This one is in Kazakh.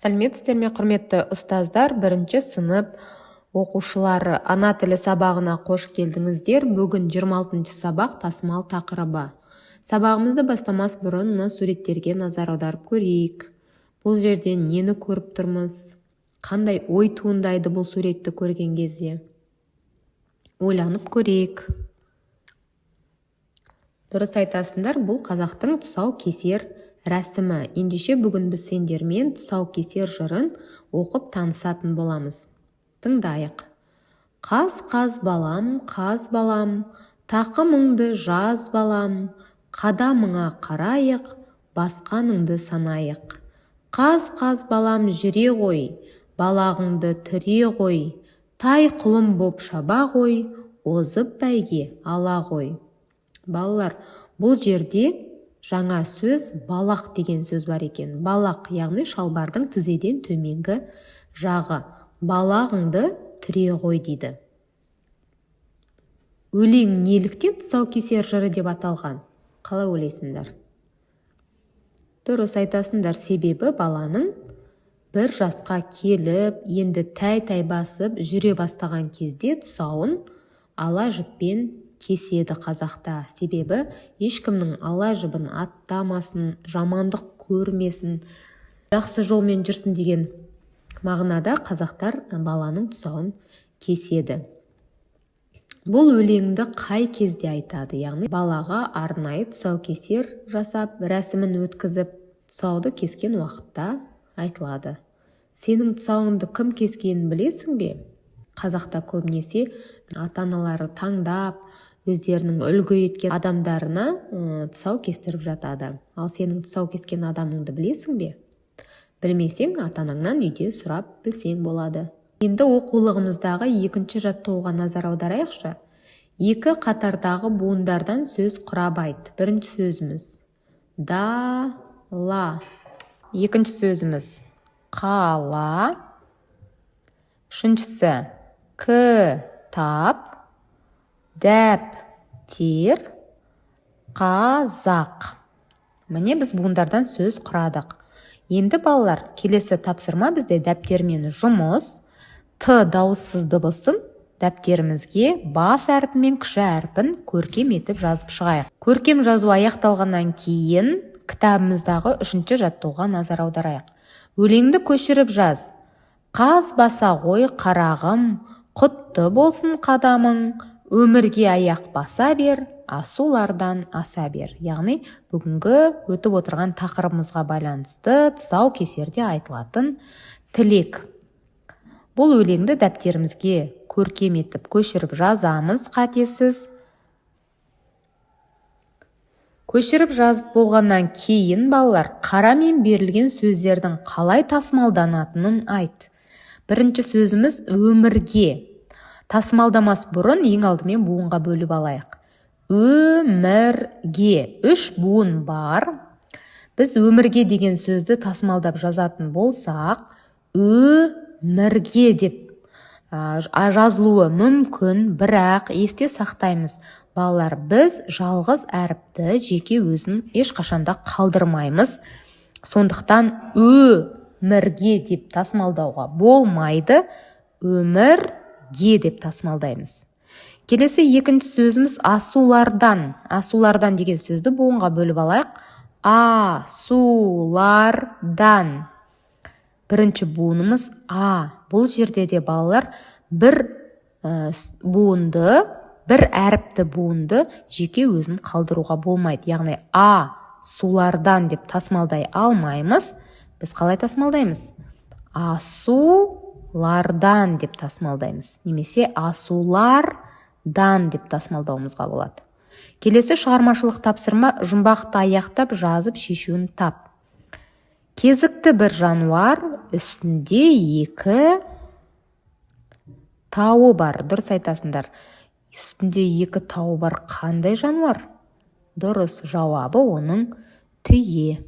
Сәлеметсіздер ме, құрметті ұстаздар, бірінші сынып оқушылары! Ана тілі сабағына қош келдіңіздер. Бүгін 26 сабақ, тасымал тақырыбы. Сабағымызды бастамас бұрын мына суреттерге назар аударып көрейік. Бұл жерден нені көріп тұрмыз? Қандай ой туындайды бұл суретті көрген кезде? Ойланып көрейік. Дұрыс айтасыңдар, бұл қазақтың тұсау кесер рәсімі. Ендеше, бүгін біз сендермен тұсау кесер жырын оқып танысатын боламыз. Тыңдайық. Қаз-қаз балам, қаз балам, тақымыңды жаз, балам, қадамыңа қарайық, басқаныңды санайық. Қаз-қаз балам, жүре ғой, балағыңды түре ғой, тай құлын боп шаба ғой, озып бәйге ала ғой. Балалар, бұл жерде жаңа сөз, балақ деген сөз бар екен. Балақ, яғни шалбардың тізеден төменгі жағы. Балағыңды түре ғой дейді. Өлең неліктен тұсаукесер жыры деп аталған? Қалай ойлайсыңдар? Дұрыс айтасыңдар, себебі баланың 1 жасқа келіп, енді тәй-тәй басып жүре бастаған кезде тұсауын ала жіппен кеседі қазақта. Себебі ешкімнің ала жібін аттамасын, жамандық көрмесін, жақсы жолмен жүрсін деген мағынада қазақтар баланың тұсауын кеседі. Бұл өлеңді қай кезде айтады? Яғни балаға арнайы тұсаукесер жасап, рәсімін өткізіп, тұсауды кескен уақытта айтылады. Сенің тұсауыңды кім кескенін білесің бе? Қазақта көбінесе ата-аналары таңдап, өздерінің үлгі еткен адамдарына тұсау кестіріп жатады. Ал сенің тұсау кескен адамыңды білесің бе? Білмесең, ата-анаңнан үйде сұрап білсең болады. Енді оқулығымыздағы екінші жаттығуға назар аударайықшы. Екі қатардағы буындардан сөз құрап айт. Бірінші сөзіміз – дала, екінші сөзіміз – қала, үшіншісі – кітап, дәптер, қазақ. Міне, біз буындардан сөз құрадық. Енді, балалар, келесі тапсырма бізде дәптермен жұмыс. Т дауыссыз дыбысын дәптерімізге бас әрпі мен кіші әрпін көркем етіп жазып шығайық. Көркем жазу аяқталғаннан кейін кітабымыздағы үшінші жаттығуға назар аударайық. Өлеңді көшіріп жаз. Қаз баса ғой, қарағым, құтты болсын қадамың, өмірге аяқ баса бер, асулардан аса бер. Яғни бүгінгі өтіп отырған тақырыбымызға байланысты тұсау кесерде айтылатын тілек. Бұл өлеңді дәптерімізге көркем етіп көшіріп жазамыз қатесіз. Көшіріп жазып болғаннан кейін, балалар, қарамен берілген сөздердің қалай тасымалданатынын айт. Бірінші сөзіміз – өмірге. Тасымалдамас бұрын ең алдымен буынға бөліп алайық. Өмірге, үш буын бар. Біз өмірге деген сөзді тасымалдап жазатын болсақ, өмірге деп жазылуы мүмкін. Бірақ есте сақтаймыз, балалар, біз жалғыз әріпті жеке өзін ешқашанда қалдырмаймыз. Сондықтан өмірге деп тасымалдауға болмайды, өмірге деп тасымалдаймыз. Келесі екінші сөзіміз – асулардан. Асулардан деген сөзді буынға бөліп алайық. Асулардан. Бірінші буынымыз – а. Бұл жерде де, балалар, бір буынды, бір әріпті буынды жеке өзін қалдыруға болмайды. Яғни а сулардан деп тасымалдай алмаймыз. Біз қалай тасымалдаймыз? Асулардан деп тасымалдаймыз немесе асулардан деп тасымалдауымызға болады. Келесі шығармашылық тапсырма: жұмбақты аяқтап жазып, шешуін тап. Кезікті бір жануар, үстінде екі тауы бар. Дұрыс айтасыңдар. Үстінде екі тауы бар қандай жануар? Дұрыс, жауабы оның – түйе.